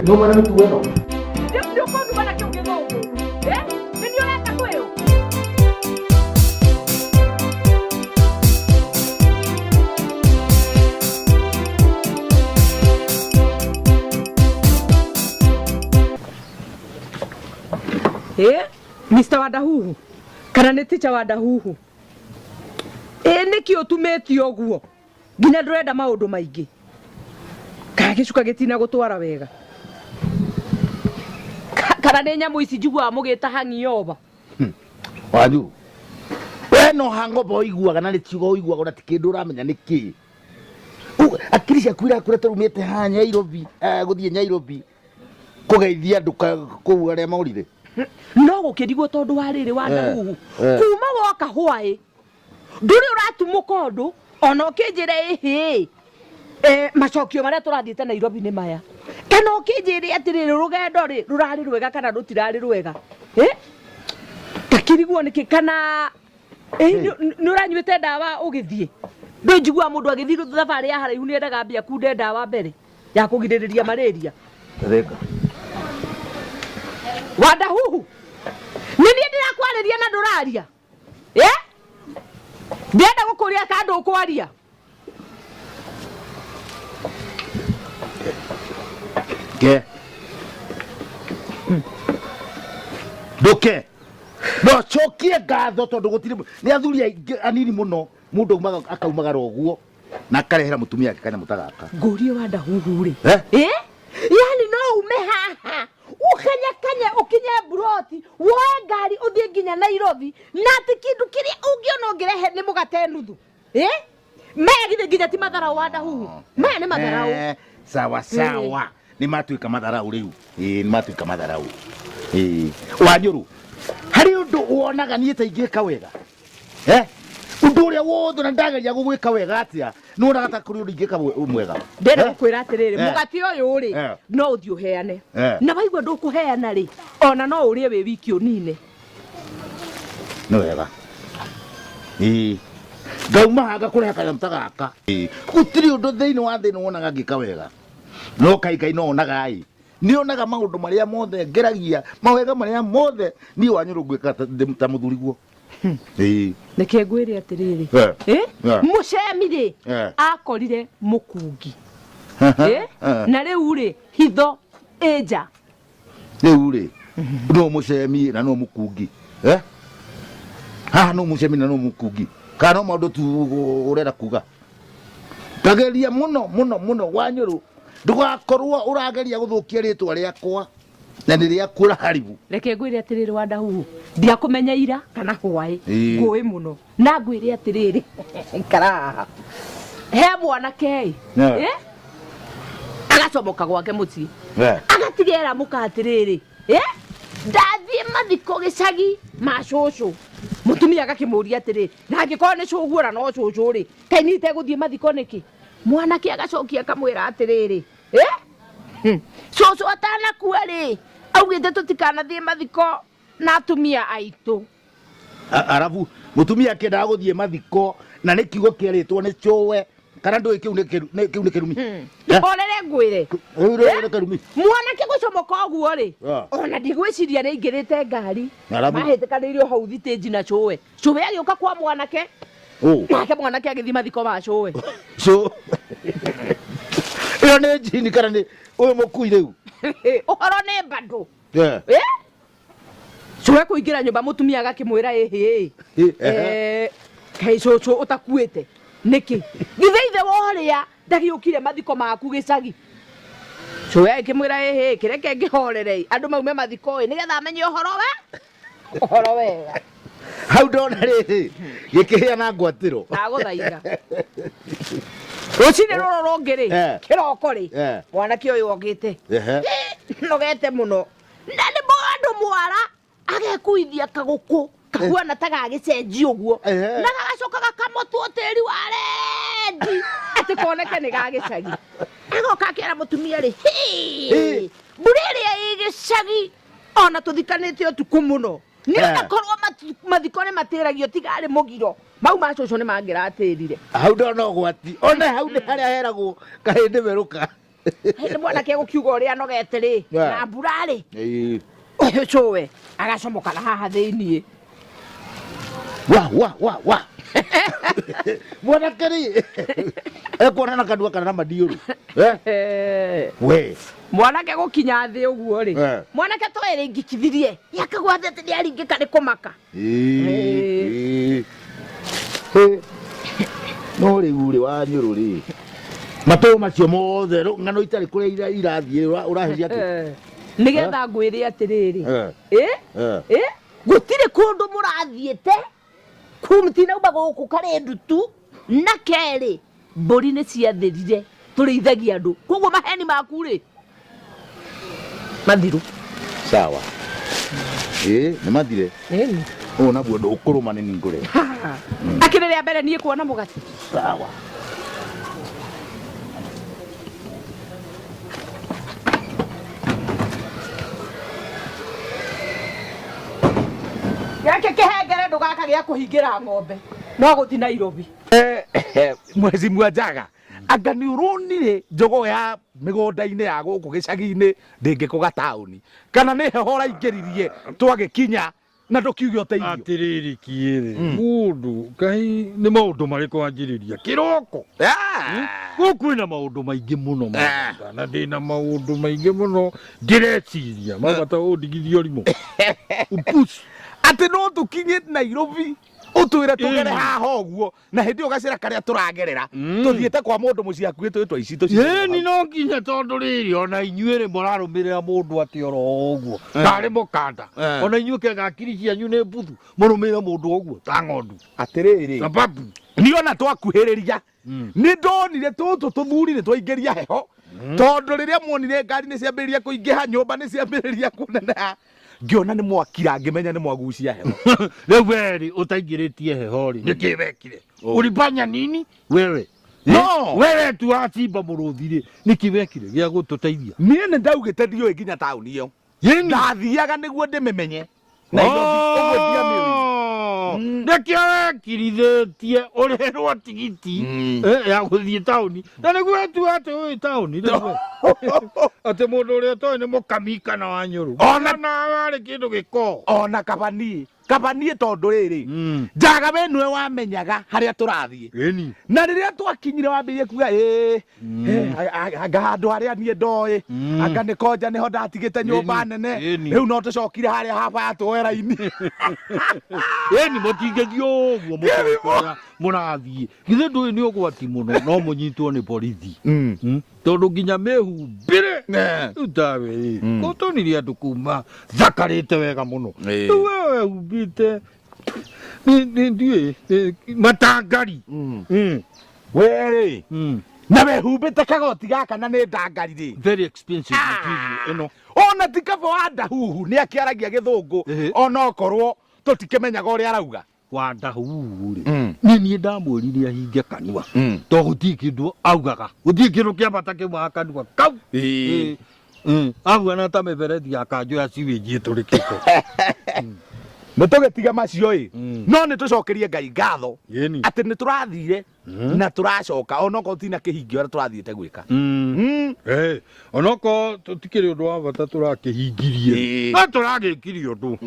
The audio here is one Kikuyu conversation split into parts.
No mwana mĩtugo ĩno. Nĩ ũkũnduma na kĩu gĩthũngũ. Eh? Nĩ niĩ ũrenda kwĩrwo? Eh? Mr. Wadahuhu kana nĩ ticha Wadahuhu ĩ nĩkĩ ũtumĩtie ũguo nginya ndũrenda maũndũ maingĩ kana gĩcuka gĩtina gũtwara wega kana nĩ nyamũ ici njiguaga mũgĩta hang'iova Wanyu. We no hangoba ũiguaga na nĩ ciugo ũiguaga ona ti kĩndũ ũramenya nĩ kĩ. Akiri ciaku irakũra tarumĩte haha Nyairobi, gũthiĩ Nyairobi kũgeithia andũ kũu arĩa morire. No gũkĩrigwo tondũ wa rĩrĩ wa ndahuhu kuma woka hwaĩ ndũrĩ ũratumũka ũndũ ona ũkĩnjĩra ĩhĩ eh, macokio marĩa tũrathiĩte Nairobi nĩ maya kana ũkĩnjĩre atĩrĩrĩ rũgendo rĩ rũrarĩ rwega kana rũtirarĩ rwega Eh? ngakĩrigwo nĩkĩ kana ĩ, nĩ nĩ ũranyuĩte ndawa ũgĩthiĩ ndũ njiguaga mũndũ agĩthiĩ thabarĩ ya haraihu nĩ endaga ambia kunde ndawa mbere ya kũgirĩrĩria malaria. Theka. Wandahuhu nĩ niĩ ndĩrakwarĩria na ndũraria Eh? Ndĩrenda gũkũria ka ndũkwaria. Ke. Ndũke. No cokie ngatho tondũ gũtirĩ nĩ athuri aingĩ anini mũno mũndũ aumaga akaumagara ũguo na akarehera mũtumia ake kanyamũ ta gaka. Ngũrie wandahuhu rĩ. Eh? Eh? Yani no ume haha ukanyakanye ukinye mburoti woe ngari uthie nginya Nairobi na ati kindu kiria ungiona ungirehe ni mugate nuthu. Eh? Maya githĩ nginya ti matharau wandahuhu. Maya nĩ matharau. Eh, sawa sawa nĩ matuĩka matharau rĩu Ĩĩ, nĩ matuĩka matharau Ĩĩ. Wanyũrũ harĩ ũndũ wonaga niĩ ta ingĩka wega Eh? Ũndũ ũrĩa wothe na ndageria gũgwĩka wega atĩa nĩ wonaga ta kũrĩ ũndũ ingĩka mwega. Ndĩrenda Eh? gũkwĩra atĩrĩrĩ Eh. mũgate ũyũ rĩ Eh. no ũthiĩ ũheane Eh. na waigua ndũkũheana rĩ ona no ũrĩe wĩ wiki ũnine. Nĩ wega. Ĩĩ. Ngauma haha ngakũrehe kanyamũ ta gaka. Ĩĩ. Gũtirĩ ũndũ thĩinĩ wa thĩ ĩno wonaga ngĩka wega. No kaĩ Ngai no onaga ĩ. Nĩ onaga maũndũ marĩa mothe ngeragia, mawega marĩa mothe niĩ Wanyũrũ ngwĩka ta mũthuriguo. Ĩĩ. Reke ngwĩre atĩrĩrĩ Eh. Eh? Eh. Mũcemi rĩ Eh. akorire mũkungi Eh? Eh. Na rĩu rĩ hitho ĩ nja. Rĩu rĩ no mũcemi na no mũkungi eh? Haha no mũcemi na no mũkungi kana no maũndũ tu ũrenda kuga ngageria mũno mũno mũno Wanyũrũ ndũgakorwo ũrageria gũthũkia rĩtwa rĩakwa na nĩ rĩaku ũraharibu. Reke ngwĩre atĩrĩrĩ Wandahuhu ndiakũmenya ira kana hwaĩ Ĩĩ. ngũĩ mũno na ngwĩre atĩrĩrĩ ikara haha he mwanake ĩ Yeah. Eh? agacomoka gwake mũciĩ Yeah. agatiga era mũka atĩrĩrĩ Eh? ndathiĩ mathiko gĩcagi ma cũcũ mũtumia agakĩmũria atĩrĩ na angĩkorwo nĩ cũguo na no cũcũ rĩ kaĩ niĩ itegũthiĩ mathiko nĩkĩ mwanake agacokia akamwĩra atĩrĩrĩ Eh? Cũcũ atanakua rĩ augĩte tũtikanathiĩ mathiko na atumia aitũ. Arabu mutumia akiendaga guthie mathiko na nĩ kiugo kĩarĩtwo nĩ cũwe kana ndũĩ kĩu nĩ kĩu nĩ kĩrumi. Eh? Horere ngwĩre. Rĩu rĩu nĩ kĩrumi. Mwanake gũcomoka ũguo rĩ Ah. ona ndigwĩciria nĩ aingĩrĩte ngari Arabu. mahĩtĩkanĩirio hau thitĩnji na cũwe cũwe agĩũka kwa mwanake Ũ. nake mwanake agĩthiĩ mathiko ma cũwe. Cũ. Ĩyo nĩ njini kana nĩ ũyũ mũkui rĩu. Ũhoro nĩ bado. Yeah. Eh? Cũwe kũingĩra nyũmba mũtumia agakĩmwĩra ĩhĩ Ĩ, ehe. Eh, kaĩ cũcũ ũtakuĩte nĩkĩ githĩ ithe worĩa ndagĩũkire mathiko maku gĩcagi cũwe agĩkĩmwĩra ĩhĩ kĩreke ngĩhorere andũ maume mathiko ĩ nĩgetha amenye ũhoro we ũhoro wega. Hau ndona rĩrĩ gĩkĩhĩa na ngwatĩro. Ndagũthaitha rũcinĩ rũrũ rũngĩ rĩ Eh. kĩroko rĩ Eh. mwanake ũyũ okĩte Ehe. nogete mũno na nĩ andũ mwara agekuithia kagũkũ kahuana ta gagĩcenjia ũguo Ehe. na gagacoka gakamotwo tĩri wa rendi atĩ koneke nĩ gagĩcagi agoka akera mũtumia rĩ "Hĩ, Hĩ. mbura ĩrĩa ĩ gĩcagi ona tũthikanĩte ũtukũ mũno nĩ Eh. onakorwo mathiko nĩ matĩragio tiga arĩ mũgiro mau ma cũcũ nĩ mangĩratĩrire. Hau ndona ũgwati ona hau nĩ harĩa heragwo kahĩndĩ merũka. Hĩndĩ mwanake gũkiuga ũrĩa anogete rĩ Yeah. na mbura rĩ Ĩĩ. ũyũ cũwe agacomoka na haha thĩiniĩ. Wa wa wa wa mwanake rĩ ekuona na kanua kana na mandiũrũ. Eh? Eh, We. Mwanake gũkinya thĩ ũguo rĩ, Eh. mwanake tweringikithirie yakagwa thĩ atĩ nĩaringĩka nĩ kũmaka. Ĩĩ. Ĩĩ. No rĩu rĩ wanyũrũ rĩ matũ macio mothe rũ- ng'ano itarĩ kũrĩa irathiĩ ũraheria atĩ. Eh, nĩgetha ngwĩre atĩrĩrĩ, Eh. ĩ Eh. ĩ gũtirĩ kũndũ mũrathiĩte kumtinauma gũkũ karĩ ndutu na kerĩ mbũri nĩ ciathĩrire tũrĩithagia andũ koguo maheni maku rĩ mathiru. Sawa. Ĩĩ nĩ mathire. Ũũ naguo ndũkũrũma nĩ ningũre. Akĩrĩ rĩa mbere niĩ kuona mũgate. Sawa. Gĩkĩ kĩhengere ndũgaka gĩa kũhingĩra ng'ombe no gũthi Nairobi. Mwezi mwanjaga anga nĩ ũronire njogoo ya mĩgũnda-inĩ ya gũkũ gĩcagi-inĩ ndĩngĩkũga taũni kana nĩ heho ũraingĩririe twagĩkinya na ndũkiuge ũteithio? Atĩrĩrĩ kiĩrĩ mũndũ kaĩ nĩ maũndũ marĩkũ wanjĩrĩria kĩroko? Gũkũ kwĩna maũndũ maingĩ mũno ma bata, na ndĩna maũndũ maingĩ mũno ndĩreciria mabata ũndigithie ũrimũ upusi. Atĩ no tũkinye Nairobi ũtwĩre tũgere Ĩni. haha ũguo na hĩndĩ ĩyo gacĩra karĩa tũragerera tũthiĩte kwa mũndũ mũciĩ hakuhĩ twĩ twa ici tũci. Ĩni no nginya tondũ rĩrĩ ona inyuĩ rĩ mũrarũmĩrĩra mũndũ atĩ oro ũguo tarĩ mũkanda. Ona inyuĩ kenga akiri cianyu nĩ mbuthu mũrũmĩrĩre mũndũ ũguo ta ng'ondu. Atĩrĩrĩ, sababu niona twakuhĩrĩria nĩ ndonire tũtũ tũthuri nĩ twaingĩria heho tondũ rĩrĩa muonire ngari nĩ ciambĩrĩria kũingĩha nyũmba nĩ ciambĩrĩria kũneneha ngĩona nĩ mwakira ngĩmenya nĩ mwagucia heho. Rĩu werĩ ũtaingĩrĩtie heho rĩ nĩkĩ wekire? Ulifanya nini wewe? No. Wewe tu wacimba mũrũthi rĩ nĩkĩ wekire gĩa gũtũteithia? Niĩ nĩ ndaugĩte ndiũĩ nginya taũni ĩyo. Yĩni. Ndathiaga nĩguo ndĩmĩmenye Nairobi ũguo ndiamĩũĩ. Nĩkĩo wekirithĩtie ũrĩhĩrwo tigiti ya gũthiĩ taũni na nĩguo wetua atĩ ũĩ taũni rĩu we. Atĩ mũndũ ũrĩa ũtoĩ nĩ mũkami kana wa nyũrũ Ona- ona warĩ kĩndũ gĩko. Ona kaba niĩ kaba niĩ tondũ rĩrĩ njaga we nĩwe wamenyaga harĩa tũrathiĩ. Ĩni. Na rĩrĩa twakinyire wambĩrĩrie kuga ĩĩ anga handũ harĩa niĩ ndoĩ anga nĩ konja nĩho ndatigĩte nyũmba Ĩni, nene ĩni. rĩu no tũcokire harĩa haba tuoe raini. Ĩni mũtingĩthiĩ ũguo mũtoĩ kũrĩa mũrathiĩ githĩ ndũĩ nĩ ũgwati mũno no mũnyitwo nĩ borithi. Tondũ nginya mĩhumbĩre rĩu tawe ĩ kũtonirie andũ kuma thakarĩte wega mũno rĩu wewe humbĩte nĩ ndiũĩ matangari. Werĩ na wehumbĩte kagoti gaka na nĩ ndangari rĩ. Very expensive material ĩno. Ona ti kaba wa ndahuhu nĩ akĩaragia gĩthũngũ ona okorwo tũtikĩmenyaga ũrĩa arauga. Wa ndahuhu rĩ nĩ niĩ ndamwĩrire ahinge kanua to gũtirĩ kĩndũ augaga gũtirĩ kĩndũ kĩa bata kĩumaga kanua kau. Ahuana ta mĩberethi ya kanjũ ya sewage ĩtũrĩkĩte. Nĩ tũgĩtiga macio ĩ no nĩ tũcokerie Ngai ngatho Ĩni. atĩ nĩ tũrathire na tũracoka onokorwo tina kĩhingio ũrĩa tũrathiĩte gwĩka. Onokorwo tũtikĩrĩ ũndũ wa bata tũrakĩhingirie no tũragĩkirie ũndũ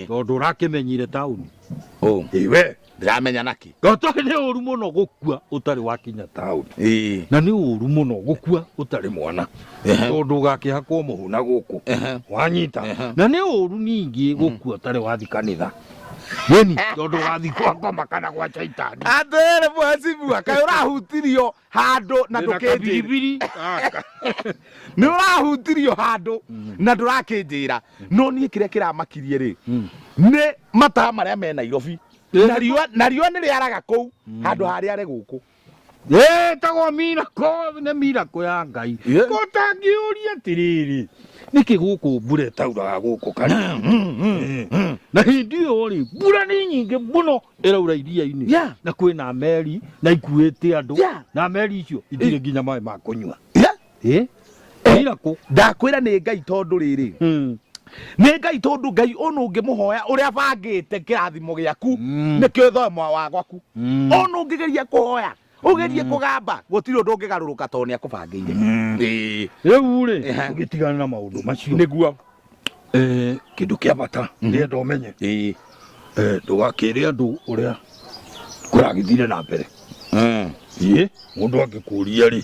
tondũ ũrakĩmenyire taũni. Ĩwe. Ndĩramenya naki. Tondũ nĩ ũru mũno gũkua ũtarĩ wakinya taũni na nĩ ũru mũno gũkua ũtarĩ mwana tondũ ũgakĩhakwo mũhu na gũkũ wanyita na nĩ ũru ningĩ gũkua ũtarĩ wathi kanitha Ĩni tondũ ũgathiĩ kwa ngoma kana gwa caitani. Atĩrĩ mwecibua kaĩ ũrahutirio handũ na Ndĩna ndũkĩnjĩra. kabiribiri gaka. Nĩ ũrahutirio handũ na ndũrakĩnjĩra no niĩ kĩrĩa kĩramakirie rĩ nĩ mataa marĩa me Nairobi na riũa na riũa nĩ rĩaraga kũu handũ harĩa arĩ gũkũ. Ĩtagwo mirako nĩ mirako ya Ngai ko tangĩũria atĩrĩrĩ nĩkĩ gũkũ mbura ĩtauraga gũkũ kana na hĩndĩ ĩyo rĩ mbura nĩ nyingĩ mũno ĩraura iria-inĩ na kwĩna meri na ikuĩte andũ na meri icio itirĩ nginya maĩ ma kũnyua. Mirako. Ndakwĩra nĩ Ngai tondũ rĩrĩ nĩ Ngai tondũ Ngai ũnũ ũngĩmũhoya ũrĩa bangĩte kĩrathimo gĩaku nĩkĩo thoma wa gwaku ũnũ ũngĩgeria kũhoya ũgerie kũgamba gũtirĩ ũndũ ũngĩgarũrũka tondũ nĩ akũbangĩire. Ĩĩ. Rĩu rĩ, Ehe. tũgĩtigana na maũndũ macio. Nĩguo. Kĩndũ kĩa bata ndĩrenda ũmenye, Ĩĩ. Ndũgakĩre andũ ũrĩa kũragĩthire na mbere. Ĩ mũndũ angĩkũria rĩ,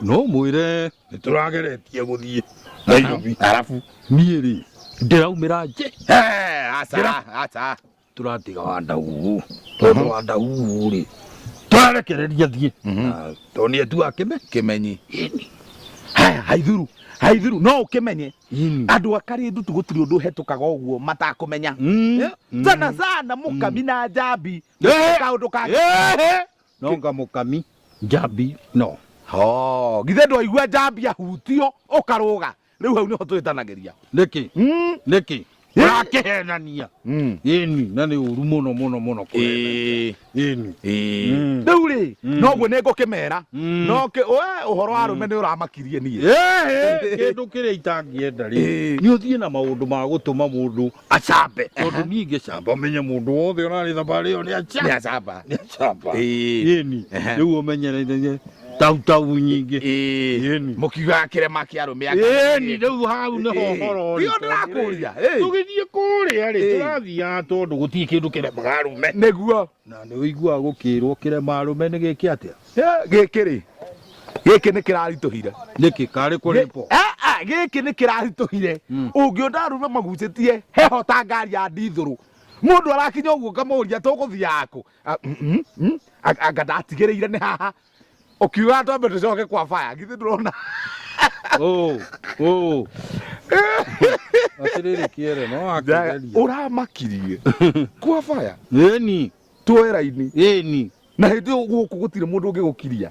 no mwĩre nĩ tũrageretie gũthiĩ Nairobi. Arabu. Niĩ rĩ, ndĩraumĩra nje. Eh, aca, aca. Tũratiga Wandaugu, tondũ Wandaugu rĩ, tũrarekereria thiĩ. Na tondũ nĩ etuaga kĩme Kĩmenyi. Haya, haithuru. Haithuru no ũkĩmenye. Ĩni. Andũ a Karĩndutu gũtirĩ ũndũ ũhetũkaga ũguo matakũmenya. Sana sana mũkami na njambi. Kaũndũ kangĩ. No nga mũkami njambi no. Ho, githĩ ndwaigua njambi ahutio ũkarũga. Rĩu hau nĩho twĩtanagĩria. Nĩkĩ? Nĩkĩ? Ũrakĩhenania. Ĩni, na nĩ ũru mũno mũno mũno kũhenania. Ĩni. Rĩu rĩ, noguo nĩ ngũkĩmera. No kĩ we ũhoro wa arũme nĩ ũramakirie niĩ. Ĩhĩ, kĩndũ kĩrĩa itangĩenda rĩ, nĩ ũthiĩ na maũndũ ma gũtũma mũndũ acambe, tondũ niĩ ingĩcamba menye mũndũ wothe ũrarĩ thabarĩ ĩyo nĩ aca Nĩ acamba. Nĩ acamba. Ĩni. Rĩu ũmenyerere tau tau nyingĩ. Ĩni. Mũkiugaga kĩrema kĩa arũme anga. Ĩni, rĩu hau nĩho ũhoro ũrĩ. Nĩo ndĩrakũria. Tũgĩthiĩ kũrĩa rĩ, tũrathiaga tondũ gũtirĩ kĩndũ kĩremaga arũme. Nĩguo. Na nĩ ũiguaga gũkĩrwo kĩrema arũme nĩ gĩkĩ atĩa? Gĩkĩ rĩ, gĩkĩ nĩ kĩraritũhire. Nĩkĩ karĩ kũrĩpo? Gĩkĩ nĩ kĩraritũhire. Ũngĩona arũme magucĩtie heho ta ngari ya ndithũrũ, mũndũ arakinya ũguo ngamũria tũgũthiaga kũ? Anga ndatigĩrĩire nĩ haha. Ũkiuga twambe tũcoke kwa baya, githĩ ndũrona? Oh, oh. Atĩrĩrĩ kĩere no akĩgeria. Ũramakirie kwa baya. Ĩni. Tuoe raini. Ĩni. Na hĩndĩ ĩyo gũkũ gũtirĩ mũndũ ũngĩgũkiria.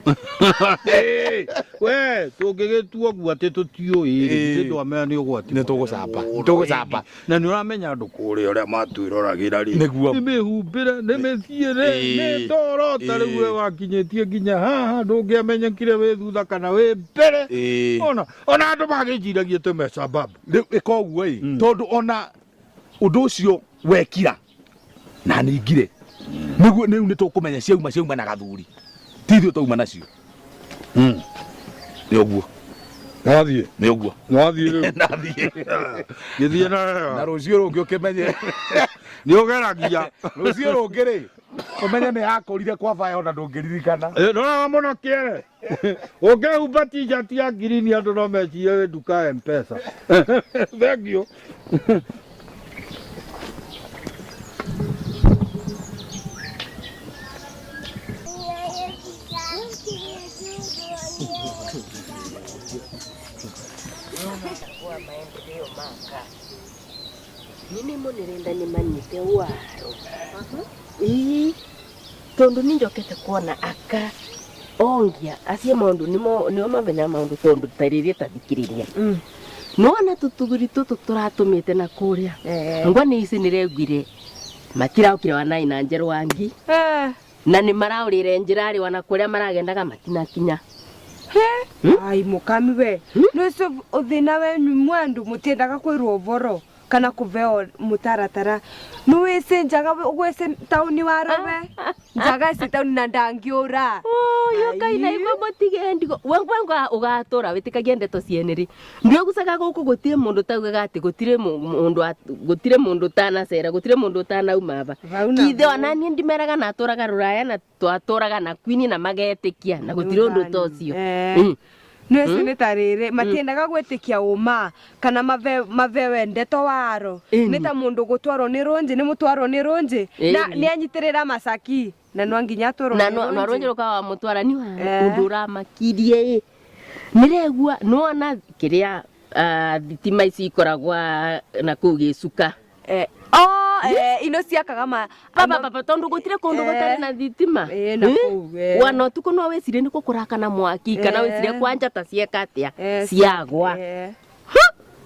We tũngĩgĩtua guo atĩ tũtiũĩ rĩ, githĩ ndwamenya nĩ ũgwati. Nĩ tũgũcamba. Nĩ tũgũcamba. Na nĩ ũramenya andũ kũrĩa ũrĩa matwĩroragĩra rĩ. Nĩguo. Nĩ mĩhumbĩre, nĩ mĩthiĩre, nĩ ndoro ta rĩu we wakinyĩtie nginya haha ndũngĩamenyekire wĩ thutha kana wĩ mbere. Ona ona andũ magĩciragia twĩ me sababu. Rĩu ĩka ũguo ĩ, tondũ ona ũndũ ũcio wekira na ningire nĩguo rĩu nĩ tũkũmenya ciauma ciauma na gathuri ti ithuĩ twauma nacio. Nĩ ũguo. Wathiĩ. Nĩ ũguo. Wathiĩ rĩu. Nathiĩ. Gĩthiĩ na wega. Na rũciũ rũngĩ ũkĩmenye. Nĩ ũgeragia. Rũciũ rũngĩ rĩ, ũmenye nĩ yakũrire kwa baya ona ndũngĩririkana. Ndũraga mũno kĩere. Ũngĩhumba t-shirt ya ngirini andũ no mecirie wĩ nduka ya M-Pesa. Thank you. Kwa maendeleo maka nini munirenda nimanyite waro ii tondu ninjokete kuona aka ongia acio maundu nimo nio mamenya maundu tondu taririe tathikiriria nona tutuguri tutu turatumite na kuria ngwa ni ici niregwire matiraukire wanai na njeru wangi na ni maraurire njirari wana kuria maragendaga matinakinya. Ai mukami we nicio uthina wenyu mwandu mutiendaga kwirwo uvoro kana kuveo mutaratara niwisi njaga ugwisi tauni warowe njaga ici tauni na ndangiura. Yo kaina imwe mutige ndigo wengwa ugatura witikagia ndeto cieneri ndiogucaga guku gutire mundu taugaga ati gutire mundu gutire mundu tanacera gutire mundu tanauma aba kithe ona nie ndimeraga na aturaga ruraya na twaturaga na kwini na magetikia na gutire undu ta ucio. Nweci nĩ ta rĩrĩ matiendaga gwĩtĩkia ũma kana mavewe ndeto waro nĩ ta mũndũ gũtwarwo nĩ rũnjĩ nĩ mũtwarwo nĩ rũnjĩ na nĩ anyitĩrĩra macaki na no nginya atwarwo na no rũnjĩ rũkawa mũtwara nĩ ũndũ ũramakirie nĩregua nĩwona kĩrĩa thitima ici ikoragwa na kũu gĩcuka. Ino ciakaga ma baba tondu gutire kundu gutari na thitima wana utuku no wicire ni kukurakana mwaki kana wicire kwanja ta cieka atia ciagwa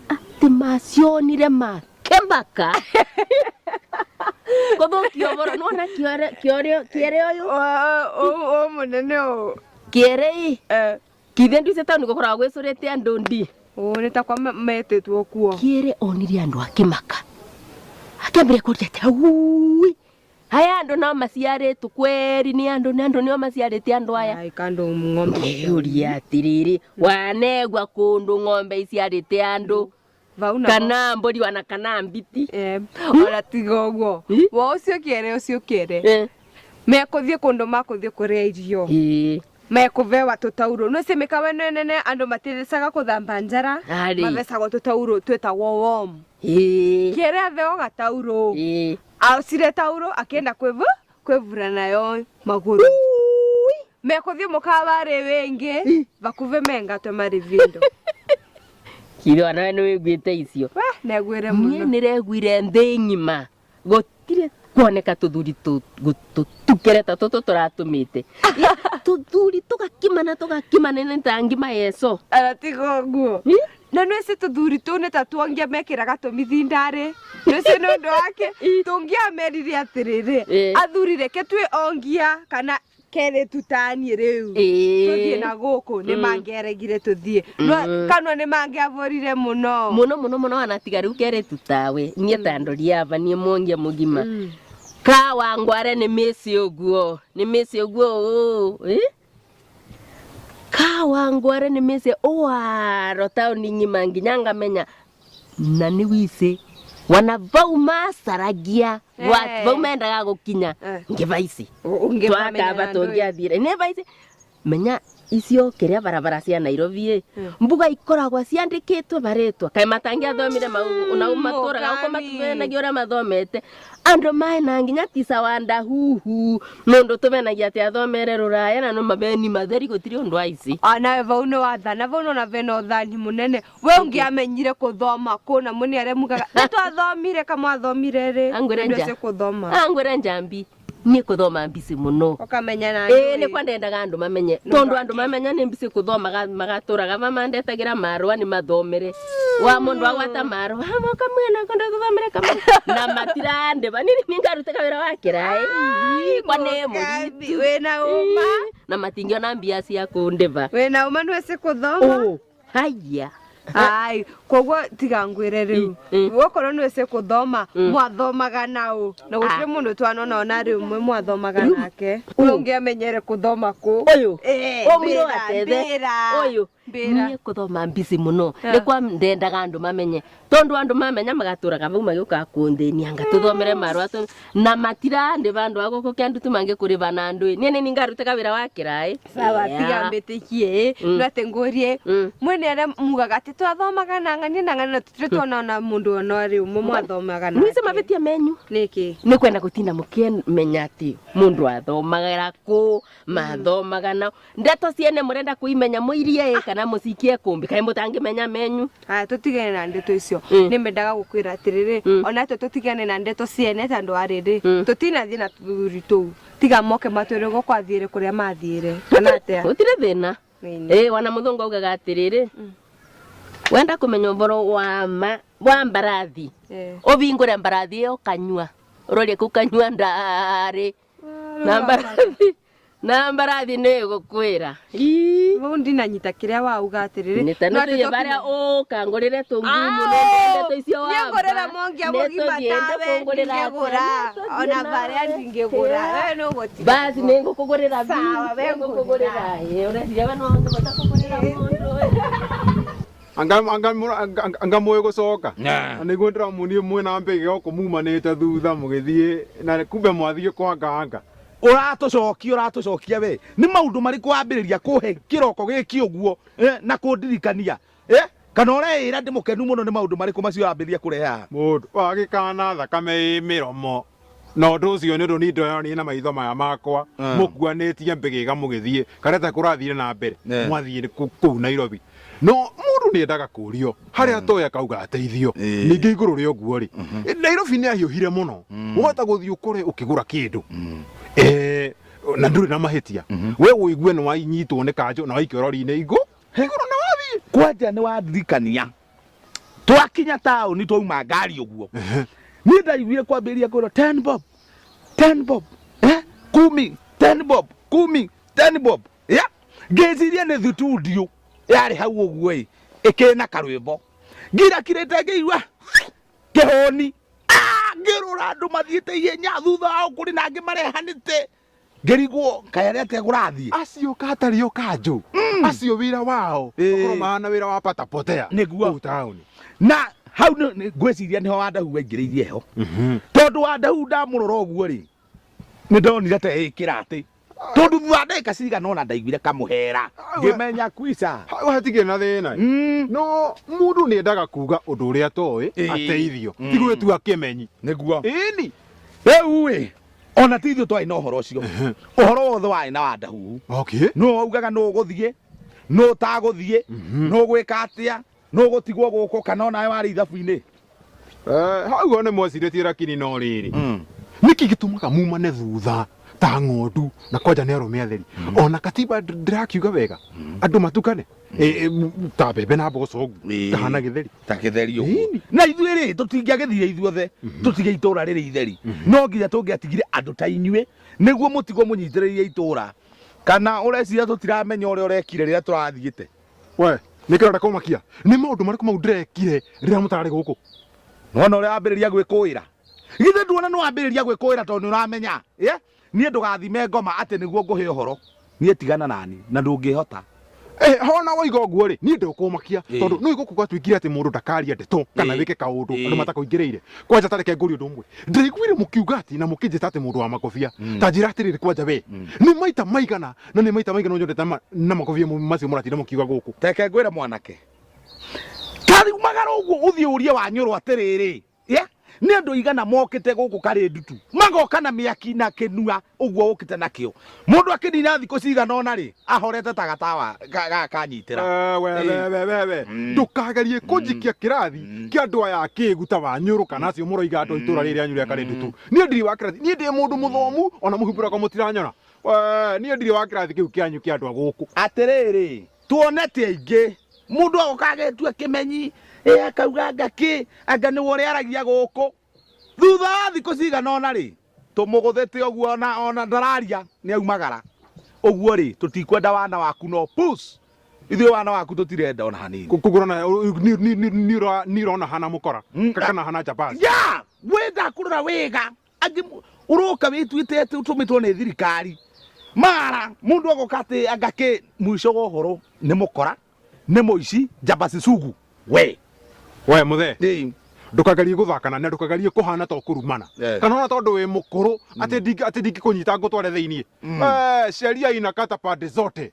ati macionire makemaka kuthukio boro nona kiore kiere uyu o munene o kiere kithe nduice tauni gukoragwo gwicurite andu ndi ni ta kwa metĩtwo kuo kiere onire andu akimaka akĩambĩrĩria kũria atĩ aui Haya andũ no maciarĩtwo kweri nĩ andũ nĩ andũ nĩo maciarĩte andũ aya. Ai kando ng'ombe. Ngĩũria atĩrĩrĩ, wanegua kũndũ ng'ombe iciarĩte andũ Vau na kana mbũri wana kana mbiti? Eh, ona tiga ũguo. Ĩ? Wo ũcio kĩere ũcio kĩere. Eh. Mekũthiĩ kũndũ makũthiĩ kũrĩa irio. Ĩĩ. Mekũvewa tũtaurũ. Nĩũcĩ mĩkawa ĩno ĩnene andũ matithecaga kũthamba njara. Arĩ. Mathecagwo tũtaurũ twĩtagwo warm. Ĩĩ. Kĩere atheo gataurũ. Ĩĩ. Aocire taurũ akĩenda kwĩvu kwĩvura nayo magũrũ. Mekũthiĩ mũkawa rĩ wĩngĩ vakuve mengatwe marĩ vindo. Kirwa nawe nĩ wĩiguĩte icio. We neguire Niĩ mũno. nĩreguire nthĩ ng'ima gũtirĩ kuoneka tũthuri tũtukere ta tũtũ tũratũmĩte tũthuri tũgakimana tũgakimana nĩ ta ngima yeco. Ona tiga ũguo. Ĩ? Na nĩũcĩ tũthuri tũu nĩ ta tuongia mekĩraga tũmithindarĩ. Nĩũcĩ nĩ ũndũ wake tũngĩamerire atĩrĩrĩ Ĩ. athuri reke twĩ ongia kana kerĩ tutaniĩ rĩu Ĩ. tũthiĩ na gũkũ nĩ mangĩaregire tũthiĩ. No kanua nĩ mangĩaborire mũno. Mũno mũno mũno wanatiga rĩu kerĩ tawe niĩ ta ndori ava niĩ mwongia mũgima ka wangware nĩ mĩci ũguo nĩ mĩci ũguo ũ ĩ? Ka wangware nĩ mĩci ũwaro taũni ng'ima nginya ngamenya na nĩ wicĩ wana vau macaragia Eh. vau mendaga gũkinya Eh. ngĩvaici Ũngĩmamenya twakaba na ndũĩ. tũngĩathire nĩ vaici menya icio kĩrĩa barabara cia Nairobi ĩ mbuga ikoragwo ciandĩkĩtwo marĩtwa kaĩ matangĩathomire mau na matũraga gũkũ Mũkami. matumenagia ũrĩa mathomete andũ mae na nginya tisa wa ndahuhu mũndũ tũmenagia atĩ athomere rũraya na no mabeni matheri gũtirĩ ũndũ wa ici. Nawe vau nĩ wathana vau nona vena ũthani mũnene we ũngĩamenyire kũthoma kũna mũnĩ arĩa mugaga nĩ twathomire kamwathomire rĩ Angwĩre Nĩ nja. ũndũ ũcio kũthoma Angwĩre njambi niĩ kũthoma mbici mũno. Ũkamenya na Ĩĩ ndũĩ. nĩ kwa ndendaga andũ mamenye tondũ andũ mamenya nĩ mbici kũthoma magatũraga mamandetagĩra marũa nĩ mathomere wa mũndũ agwata marũa moka mwena kwenda gũthomere kamwe na matirandĩba nini ningarute kawĩra wa kĩraĩ kwa nĩ Mũkami, mũritu wĩna ũma na matingĩona mbia cia kũndĩba. Wĩna ũma nĩwĩcĩ kũthoma. Ũ haya. Ai koguo tiga ngwĩre rĩu wokorwo nĩwĩcĩ kũthoma mwathomaga naũ na gũtirĩ mũndũ twanona ona rĩmwe mwathomaga nake we ũngĩamenyere kũthoma kũ? Ũyũ Eh, ũmwĩrwo mbĩra, atethe mbĩra. ũyũ Mbĩra. Niĩ kũthoma mbici mũno nĩ kwa ndendaga andũ mamenye tondũ andũ mamenya magatũraga vau magĩũkaga kũnthĩnia ngatũthomere marũa na matirandĩba andũ a gũkũ kĩandu tumangĩkũrĩba na andũ ĩ niĩ nĩ ningarute kawĩra wa kĩraĩ. Sawa. Yeah. Tiga mbĩtĩkie no atĩ ngũrie mwene arĩa mugaga atĩ twathomaga na ng'ania na ng'ania na tũtirĩ tuona ona mũndũ ona rĩmwe mwathomaga Mwĩce nake. mavĩtia menyu Nĩkĩ? Nĩ kwenda gũtinda mũkĩmenya atĩ mũndũ athomagĩra kũ mathomaga nao ndeto ciene mũrenda kũimenya mũirie ĩ kana mũcikie kũmbi kaĩ mũtangĩmenya menyu. Aya tũtigane na ndeto icio. Nĩ mendaga gũkwĩra atĩrĩrĩ ona itwe tũtigane na ndeto ciene tondũ wa rĩrĩ tũtinathiĩ na tũthuri tũu tiga moke matwĩre ũguo kwathiĩre kũrĩa mathiĩre kana atĩa. Gũtirĩ thĩna. Nĩni. Ĩ wana mũthũngũ augaga atĩrĩrĩ wenda kũmenya ũboro wa ma wa mbarathi Eh. ũvingũre mbarathi ĩyo kanyua ũrorie kũu kanyua ndarĩ na mbarathi na mbarathi nĩ ĩgũkwĩra. Ii. Vau ndinanyita kĩrĩa wauga atĩrĩrĩ Nĩ ta no atĩ nĩtũthiĩ tũkinye- barĩa ũkangũrĩre tũngumu Ao! ndeto icio wamba. Nĩngũrĩra mongia mũgima Nĩtũthiĩ tawe ndĩkũngũrĩra ndingĩgũra atĩa, ona nĩtũthiĩ barĩa nawe. ndingĩgũra Yeah. we nĩũgũtiga Basi nĩngũkũgũrĩra. Sawa, we Nĩngũkũgũrĩra. Ĩ, ũreciria we no ũngĩhota kũgũrĩra mũndũ Anga anga mwĩ gũcoka na nĩguo ndĩramuonie mwĩna mbĩgĩ gũkũ mumanĩte thutha mũgĩthiĩ na kumbe mwathiĩ kwa nganga. Ũratũcokia ũratũcokia we nĩ maũndũ marĩkũ wambĩrĩria kũhe kĩroko gĩkĩ ũguo na kũndirikania kana ũreĩra ndĩ mũkenu mũno nĩ maũndũ marĩkũ macio wambĩrĩria kũrehe haha? Mũndũ wagĩkana thakame ĩ mĩromo na ũndũ ũcio nĩ ũndũ niĩ ndoyonirie na maitho maya makwa mũkuanĩtie mbĩgĩga mũgĩthiĩ kareta kũrathire na mbere mwathiĩ kũu Nairobi no mũndũ nĩ endaga kũrio harĩa atoĩ akauga ateithio. Ningĩ igũrũ rĩa ũguo rĩ Nairobi nĩ ahiũhire mũno wahota gũthiĩ ũkore ũkĩgũra kĩndũ na ndũrĩ na mahĩtia we ũigue nĩ wainyitwo nĩ kanjũ na waikio rori-inĩ igũ igũrũ na wathiĩ. Kwanja nĩ wandirikania twakinya taũni twauma ngari ũguo niĩ ndaiguire kwambĩrĩria kwĩrwo 10 bob 10 bob kumi 10 bob kumi 10 bob ya ngĩciria nĩ thutundio yarĩ hau ũguo ĩ ĩkĩna karwĩmbo ngirakirĩte ngĩigua kĩhũni. Ngĩrora andũ mathiĩte ihenya, thutha wao kũrĩ na angĩ marehanĩte. Ngĩrigwo kaĩ arĩa atĩa kũrathiĩ. Acio katarĩ o kanjũ acio wĩra wao makorwo mahana wĩra wa patapotea Nĩguo. kũu taũni. Na hau ngwĩciria nĩho Wandahu waingĩrĩirie heho, tondũ Wandahu ndamũrora ũguo rĩ, nĩ ndonire ta ĩkĩra atĩ tondũ thutha wa ndagĩka cigana ũna ndaiguire kamũhera ngĩmenya kwica. Hau hatikĩrĩ na thĩna. No mũndũ nĩ endaga kuga ũndũ ũrĩa atoĩ ateithio, ti gwĩtua kĩmenyi. Nĩguo. Ĩni. Rĩu ĩ ona ti ithuĩ twarĩ na ũhoro ũcio, ũhoro wothe warĩ na Wandahuhu. Nũ waugaga nũ ũgũthiĩ, nũ ũtagũthiĩ, nũ ũgwĩka atĩa, nũ ũgũtigwo gũkũ, kana onawe warĩ ithabu-inĩ? Hau ho nĩ mwecirĩtie, lakini no rĩrĩ, nĩkĩ gĩtũmaga mumane thutha ta ng'ondu na kwanja nĩ arũme atheri? Ona katiba ndĩrakiuga wega andũ matukane ta mbembe na mboco ũguo, tahana gĩtheri. Ta gĩtheri ũguo. Na ithuĩ rĩ, tũtingĩagĩthire ithuothe tũtige itũra rĩrĩ itheri, no nginya tũngĩatigire andũ ta inyuĩ nĩguo mũtigwo mũnyitĩrĩrie itũra. Kana ũreciria tũtiramenya ũrĩa ũrekire rĩrĩa tũrathiĩte? We nĩ kĩronda kũmakia nĩ maũndũ marĩkũ mau ndĩrekire rĩrĩa mũtararĩ gũkũ? Nona ũrĩa wambĩrĩria gwĩkũĩra, githĩ nduona nĩ wambĩrĩria gwĩkũĩra tondũ nĩ ũramenya? Yeah? Niĩ ndũgathime ngoma atĩ nĩguo ngũhe ũhoro. Niĩ tigana nani na ndũngĩhota. Eh, hona woiga ũguo rĩ, niĩ ndũkũmakia tondũ nĩ gũkũ gwatuĩkire atĩ mũndũ ndakaria ndeto kana wĩke kaũndũ andũ matakũingĩrĩire. Kwanja ta reke ngũrie ũndũ ũmwe, ndĩraiguire mũkiuga atĩ na mũkĩnjĩta atĩ mũndũ wa makobia. Ta njĩra atĩrĩrĩ, kwanja we nĩ maita maigana na nĩ maita maigana ũnyondete na makobia macio mũratinda mũkiuga gũkũ? Reke ngwĩre mwanake, ta rĩu magara ũguo ũthiĩ ũrie Wanyũrũ atĩrĩrĩ, yeah? Nĩ andũ igana mokĩte gũkũ karĩ ndutu, magoka na mĩaki na kĩnua ũguo ũkĩte nakĩo, mũndũ akĩnina thikũ cigana ũna rĩ, ahorete ta gatawa kanyitĩra. We we we we we, ndũkagerie kũnjikia kĩrathi kĩa andũ aya akĩgu ta Wanyũrũ kana acio mũroiga andũ a itũra rĩrĩ rĩanyu rĩa karĩ ndutu. Niĩ ndirĩ wa kĩrathi, niĩ ndĩ mũndũ mũthomu, ona mũhumbĩro wakwa mũtiranyona. We, niĩ ndirĩ wa kĩrathi kĩu kĩanyu kĩa andũ a gũkũ. Atĩrĩrĩ, tuonete aingĩ mũndũ agoka agetua kĩmenyi, ĩ akauga anga kĩ, anga nĩwe ũrĩa aragia gũkũ. Thutha wa thikũ cigana ũna rĩ, tũmũgũthĩte ũguo ona ndararia nĩ aumagara ũguo rĩ, tũtikwenda wana waku no pus ithuĩ wana waku tũtirenda ona hanini. Kũgũrana nĩ ũrona hana mũkora kana hana njambazi. Ya we ndakũrora wega, angĩ ũroka wĩtuĩte atĩ ũtũmĩtwo nĩ thirikari, mara mũndũ agoka atĩ anga kĩ, mũico wa ũhoro nĩ mũkora, nĩ mũici, njambaci sugu we. We mũthee, ndũkagerie gũthaka na ndũkagerie kũhana ta ũkũrumana kana ona tondũ wĩ mũkũrũ atĩ atĩ ndingĩkũnyita ngũtware thĩiniĩ. Eh, sheria inakata pande zote.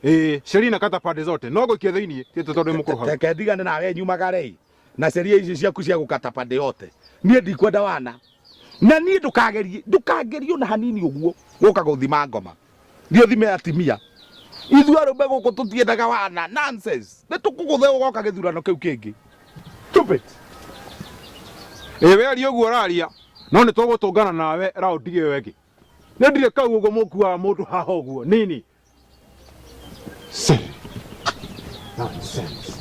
Eh, sheria inakata pande zote, no ngũikie thĩiniĩ ti atĩ tondũ wĩ mũkũrũ hau. Reke ndigane nawe nyumagare na sheria icio ciaku cia gũkata pande yote. Niĩ ndikwenda wana na niĩ, ndũkagerie, ndũkangerie ona hanini ũguo gũka gũthima ngoma. Thiĩ ũthime atimia. Ithuĩ arũme gũkũ tũtiendaga wana nonsense. Nĩ tũkũgũthe ũgoka gĩthurano kĩu kĩngĩ. Stupid. Ĩ we aria ũguo ũraria, no nĩ tũgũtũngana nawe raundi ĩyo ĩngĩ. Nĩ ndirĩ kau ũguo mũkuaga mũndũ haha ũguo nini. Silly. Nonsense.